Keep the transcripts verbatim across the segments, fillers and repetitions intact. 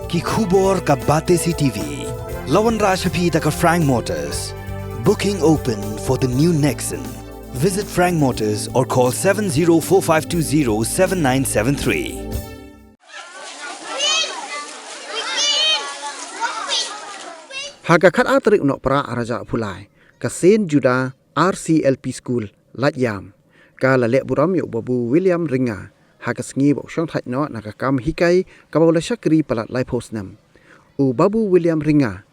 Ki khubor ka Batesi TV la wanrah sha phi da ka Frank Motors. Booking open for the new Nexon. Visit Frank Motors or call seven zero four five two zero seven nine seven three. Ha ka khat ar tarik u Nohprah ar hajar arphew lai, ka Saint Judah R C L P School, Laityam, ka la leh burom ïa u Babu William Ringa ha ka sngi ba u shongthait noh na ka kam hikai kaba u la shakri palat laiphew snem. U Babu William Ringa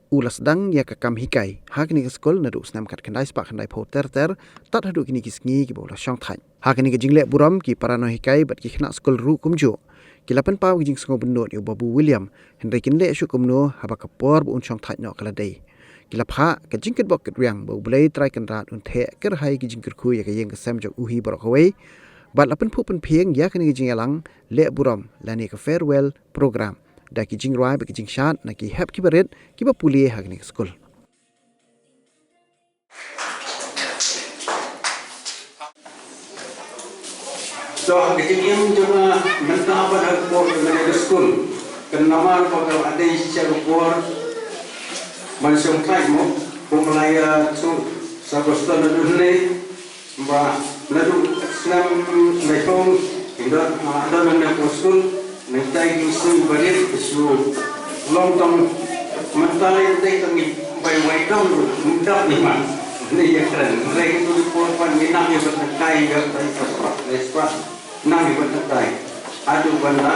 u la sdang ïa ka kam hikai ha kane ka skul naduh u snem khatkhyndai spah khyndaiphew ter ter, tad haduh kine ki sngi kiba u la shongthait. Ha kane ka jingleh burom, ki para nonghikai bad ki khynnah skul ruh kumjuh ki la pynpaw ka jingsngewbynnud ïa u Babu William, hynrei kin leh shuh kumno haba ka por ba un shongthait noh ka la dei. Ki la phah ka jingkitbok kitrwiang ba U Blei Trai Kynrad un theh kyrhai ki jingkyrkhu ïa ka ïing ka sem jong u hi baroh kawei, bad la pynphuh pynphieng ïa kane ka jingïalang leh burom lane ka farewell program da ki jingrwai bad ki jingshad na ki hep kiba rit kiba pule ha kane ka skul. To, ka jingim jong nga mynta bad ha ka por jong kane ka skul, kan namar ba ka la dei shisha ka por ban shongthait mo, kum la ïathuh sa Pastor naduh ne, ba naduh snem laiphew, ynda, ah, ynda nang nang skul, nang tai ki sui barit ki shu long tong mynta lai dei tang ngi bai wai dong mynta ni man. Ni ïa kren. Lai ki tu di por pan ngi nang ïa ban kai ïa ban spah. Lai spah. Nang ïa ban kai. Adu ban la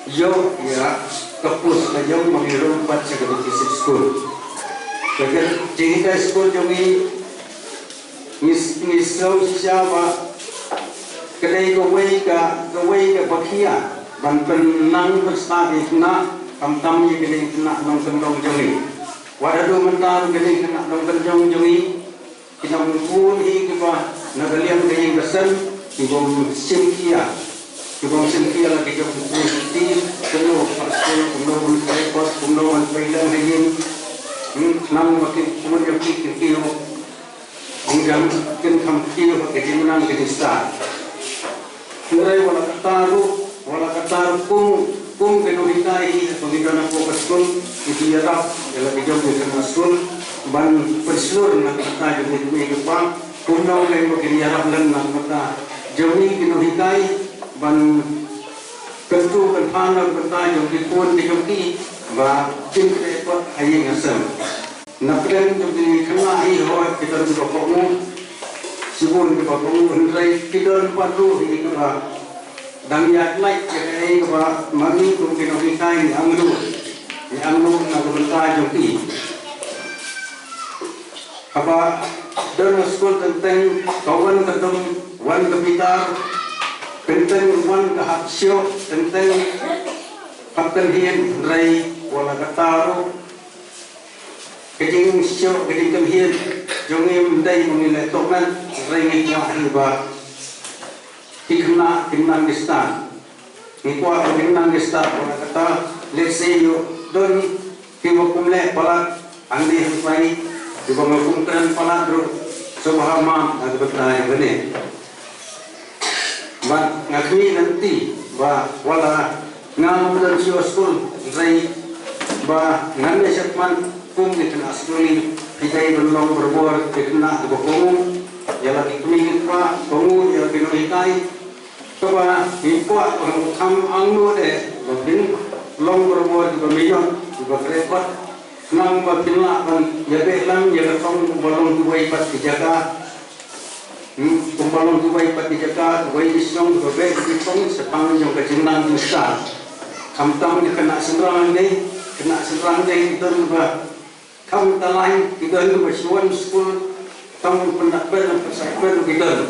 ïoh ïa ka pus ka jong ma ngi rum pat sa ka basic school. Ka jinghikai school jong ngi Ngi, ngi sngew shisha ba ka dei kawei ka, kawei kaba khia ban pynnang pynstad ïa ki khynnah, khamtam ïa ki dei khynnah nongkyndong jong ngi. Wat haduh mynta ki dei khynnah nongkyndong jong ngi, ki nongbun hi kiba na ka liang ka ïing ka sem, ki bym shim khia, ki bym shim khia la ki jong ki, ki, kumno ban pynskul, kumno ban pynskul, kumno ban pynlong ha ïing. Hmm, nang ma ki, kumno ki, ki, ki, Ong jam kin kham kiew ha ka jingmynang ka jingstad. Hynrei wat la katta ruh, wat la katta ruh kum, kum ki nonghikai hi, ha ka ngi don hapoh ka skul, ki ïarap ïa la ki jong ki khynnah skul ban pynshlur na ka bynta jong ki kmie ki kpa, kumno lei ba kin ïarap lem na ka bynta jong ngi ki nonghikai ban kyntu kynpham na ka bynta jong ki khun ki jong ki ba kin treh kot ha ïing ha sem. Na pdeng jong ki khynnah hi hooid ki don kiba kohnguh, shibun kiba kohnguh, hynrei ki don pat ruh hi kiba dang ïaid lait ïa kaei kaba ma ngi kum ki nonghikai ngi angnud, ngi angnud na ka bynta jong ki. Haba don ha skul teng teng ka wan ka dum, wan ka bitar, teng teng wan ka hap shuh, teng teng hap kynhied, hynrei wat la katta ruh ka jingshoh, ka jingkynhied jong ngi ym dei ba ngi leh tohmet, hynrei ngi kwah hi ba ki khynnah kin nang ki stad. Ngi kwah ba kin nang ki stad, wat la katta, let's say, ïoh don kiba kum leh palat hangne hangtai, kiba nga kum kren palat ruh, sngewbha map na ka bynta jong kane. Bad nga khmih lynti ba wat la ngam don shuh ha skul, hynrei ba ngan ïa shah khmat kum ki khynnah skul, ngi dei ban long barabor ki khynnah kiba kohnguh ïa la ki kmie ki kpa, kohnguh ïa la ki nonghikai. Kaba ngi kwah ba kham angnud eh ba kin long barabor kiba mih noh, kiba treh kot. Khnang ba kin lah ban ïabeh lang ïa ka thong kumba long kiwei pat ki jaka. Hmm, kumba long kiwei pat ki jaka, kiwei ki shnong, kiba beh ki thong shaphang jong ka jingnang jingstad. Khamtam ki khynnah shynrang ne, khynnah shynrang ne ki don ba kham talai, ki don ba shu wan skul tang pyndah pen, pyndah pen ki don.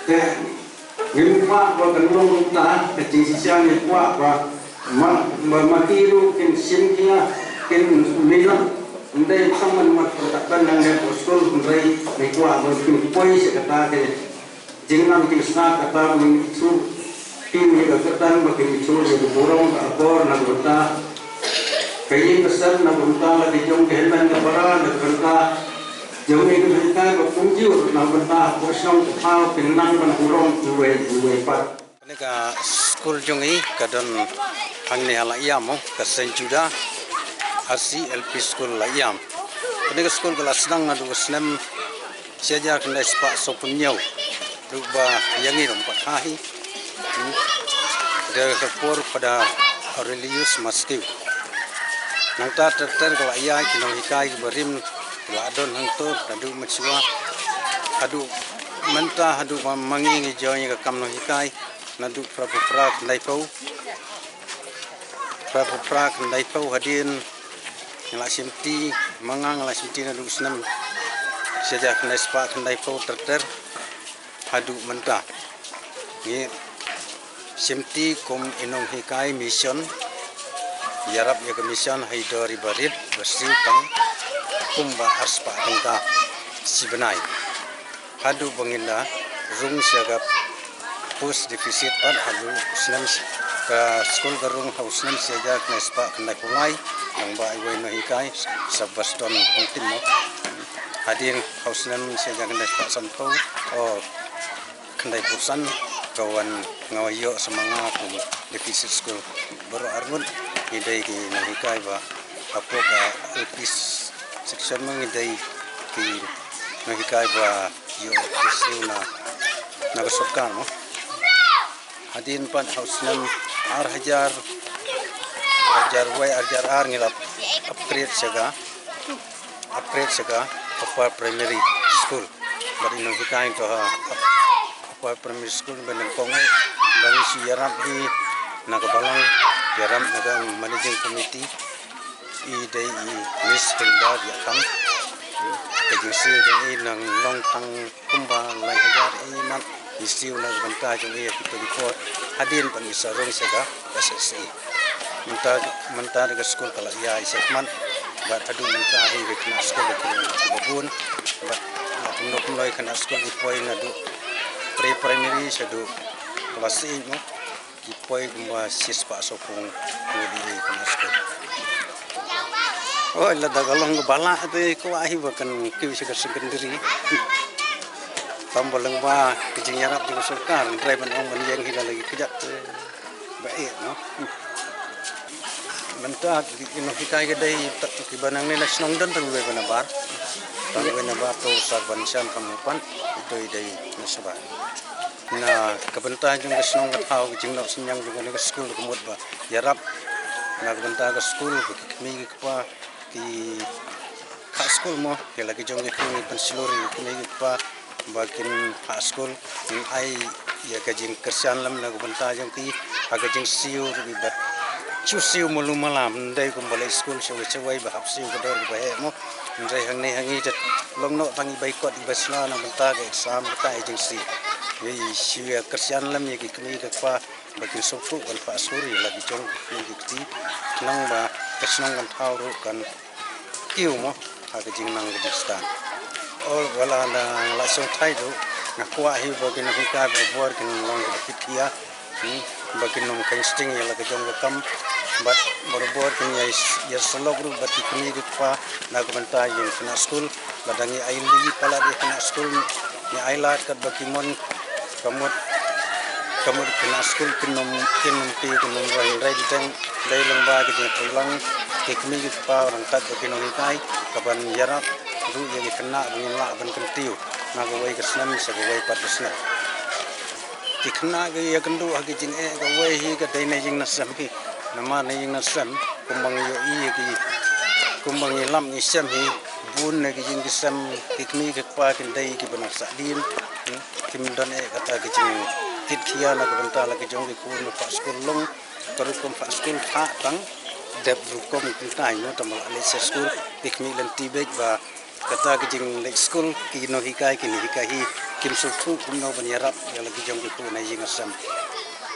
Te ngim kwah ba kan long kumta, ka jingshisha ngi kwah ba ma, ba ma ki ruh kin shim khia, kin minot, ym dei tang ban mat pyndah pen nang dei ha skul, hynrei ngi kwah ba kin poi sha kata ka jingnang jingstad, kata ba ngin ithuh ïa ka kyrdan, ba kin ithuh ïa ka burom ka akor na ka bynta ka ïing ka sem, na ka bynta la ki jong ki hynmen ka para, na ka bynta jong ngi ki bynta ba kumjuh, na ka bynta hapoh shnong ka thaw kin nang ban burom uwei uwei pat. Kane ka Skul jong i ka don hangne ha Laiam, ka Saint Judah R C L P School Laiam. Kane ka skul ka la sdang naduh u snem shi hajar khyndai spah sawphew hynñiew. Ruh ba ïa ngi ruh pat ha hi. Hmm. Da ka por Father Aurelius Maskiew. Nangta ter ter ka la ïa ki nonghikai kiba rim ki la don hangto naduh mynshwa. Haduh mynta haduh ba ma ngi ngi join ïa ka kam nonghikai naduh phra phew phra khyndai phew. Phra phew phra khyndai phew hadien nga la shimti, ma nga nga la shimti naduh u snem shi hajar khyndai spah khyndai phew ter ter haduh mynta. Ngi shimti kum i nonghikai mission, ïarap ïa ka mission ha i dor iba rit ba siew tang kumba ar spah tyngka shi bnai. Haduh ba ngin da rung sha ka post deficit pat haduh u snem, ka skul ka rung ha u snem shi hajar khyndai spah khyndai phew lai, nang ba iwei nonghikai Sir Burston Pongtim mo. Hadien ha u snem shi hajar khyndai spah sanphew, oh, khyndai phew san, ka wan nga wan ïoh sa ma nga kum deficit school. Baroh arngut ngi dei ki nonghikai ba hapoh ka L P section ma ngi dei ki nonghikai ba ïoh ki siew na, na ka sorkar mo. Hadien pat ha u snem ar hajar, ar hajar wei, ar hajar ar ngi la upgrade sha ka, upgrade sha ka upper primary school. Bad i nonghikai to ha upper primary school ba nyngkong eh, ba ngi shu ïarap hi na ka balang, ïarap na ka managing committee. I dei i Miss Hilda Riakham. Ka jingsiew jong i nang long tang kumba lai hajar i mat, i siew na ka bynta jong i ha kito ki por. Hadien pat ngi sa rung sha ka S S C. Mynta, mynta da ka skul ka la ïai shakhmat. Bad haduh mynta hi ka khynnah skul ka khynnah skul ba bun. Bad la kumno kumno i khynnah skul ki poi naduh pre-primary shaduh klas eight mo. Ki poi kumba shispah sawphew ngut i khynnah skul. Oi, lada ka long kaba lah te kwah hi ba kan kiew sha ka secondary. Tang ba lyngba ka jingïarap jong ka sorkar, hynrei ban ong ban ïeng hi la lagi kjat te ba eh, no. Mynta ki, ki nonghikai ka dei, kiba nangne na shnong don tang wei ba nabar. Tang wei nabar to Sir Banshan Pangmupan, ito i dei na Saba. Na ka bynta jong ka shnong ka thaw, ka jingnoh synñiang jong kane ka skul ka mut ba ïarap na ka bynta ka skul, ba ki kmie ki kpa ki khah skul mo, ki la ki jong ki kmie, pynshlur ïa ki kmie ki kpa ba kin khah skul, kin ai ïa ka jingkyrshan lem na ka bynta jong ki ha ka jingsiew ruh, bad shu siew malu mala, ym dei kumba leit skul shawei shawei ba hap siew ka dor kaba heh mo. Hynrei hangne ha ngi te long noh tang i bai kot i bai sla na bynta ka exam, kata i jingsiew. Ngi shu ïa kyrshan lem ïa ki kmie ki kpa ba kin sngewthuh ban phah skul ïa la ki jong ki kti, khnang ba ka shnong kan thaw ruh kan kiew mo ha ka jingnang ka jingstad. Ol wala na la shongthait ruh, nga kwah hi ba ki nonghikai barabor kin long kiba kit khia, hmm, ba kin ym kheiñ sting ïa la ka jong ka kam, bad barabor kin ïa, ïa syllok ruh bad ki kmie ki kpa na ka bynta ïa ki khynnah skul. Lada ngi ai lei palat ïa ki khynnah skul, ngi ai lad katba ki mon, ka mut, ka mut ki khynnah skul kin ym, kin ym kiew, kin ym roi, hynrei dei tang dei lyngba ka jingïatreilang ki kmie ki kpa ryngkat bad ki nonghikai, kaban ïarap ruh ïa ki khynnah ba ngin lah ban kyntiew na kawei ka snem sha kawei pat ka snem. Ki khynnah ki ïakynduh ha ki jingeh kawei hi ka dei na ïing na sem hi. Namar na ïing na sem kumba ngi ïohi ïa ki, kumba ngi lap ngi shem hi, bun na ki ïing ki sem ki kmie ki kpa kin dei kiba nongsahdien. Hmm, kim don eh kata ka jingkit khia na ka bynta la ki jong ki khun ba phah skul long. Ka rukom phah skul phah tang dep rukom kumta, ïa, tang ba la leit sha skul ki kmie lynti beit ba kata ka jingleit skul ki nonghikai kin hikai hi, kim sngewthuh kumno ban ïarap ïa la ki jong ki khun na ïing na sem.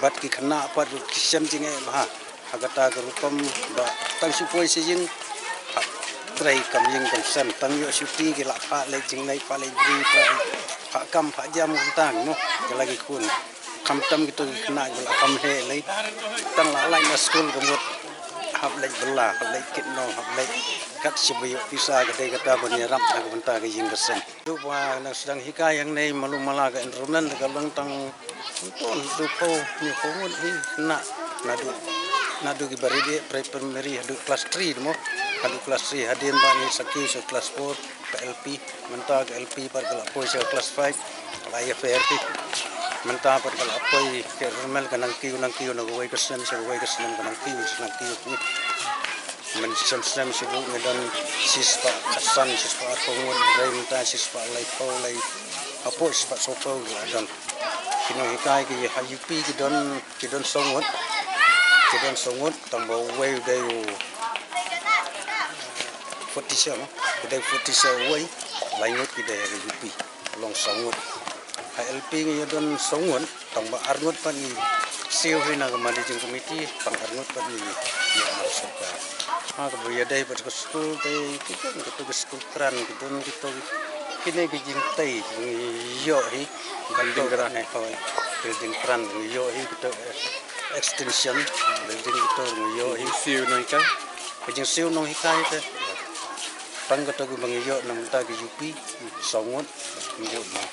Bad ki khynnah pat ruh ki shem jingeh bha ha kata ka rukom ba tang shu poi sha ïing, hap trei kam ïing kam sem, tang ïoh shuti ki la phah leit jingleit, phah leit bri, phah, phah kam phah jam kumta mo ïa la ki khun. Khamtam kito ki khynnah kiba la kam heh lei, tang la lait na skul ka mut hap leit bylla, hap leit kit nong, hap leit Kat shaba ïoh pisa ka dei kata ban ïarap na ka bynta ka ïing ka sem. Haduh ba nang sdang hikai hangne malu mala ka enrollment ka long tang, to, haduh phew hynñiew phew ngut hi na, naduh, naduh kiba ri dei pre-primary haduh class three mo. Haduh class three hadien ba ngi sa kiew sha class four ka L P, mynta ka L P pat ka la poi sha class five, ka la ïa fair hi. Mynta pat ka la poi ka enrollment ka nang kiew nang kiew na kawei ka snem sha kawei ka snem ka nang kiew sha nang kiew. Mynshem snem shu buh ngi don shispah khatsan, shispah arphew ngut, hynrei mynta shispah laiphew, lai hapoh shispah sawphew ngi la don. Ki nonghikai ki ha U P ki don, ki don saw ngut. Ki don saw ngut, tang ba uwei u dei u fourth teacher mo. U dei fourth teacher uwei, lai ngut ki dei ha U P. Long saw ngut. Ha L P ngi ïa don saw ngut, tang ba ar ngut pat ngi siew hi na ka managing committee, tang ar ngut pat ngi ïa mar sorkar. Ha kaba ïadei bad ka skul te, ki don kito ki skul kran, ki don kito ki, kine ki jingtei ngi ïoh hi. Building kran. Ne hoi, building kran ngi ïoh hi, kito, eh, extension building kito ngi ïoh hi. Siew nonghikai. Ka jingsiew nonghikai te. Tang kito kiba ngi ïoh na mynta ki U P, saw ngut, ngi ïoh ma.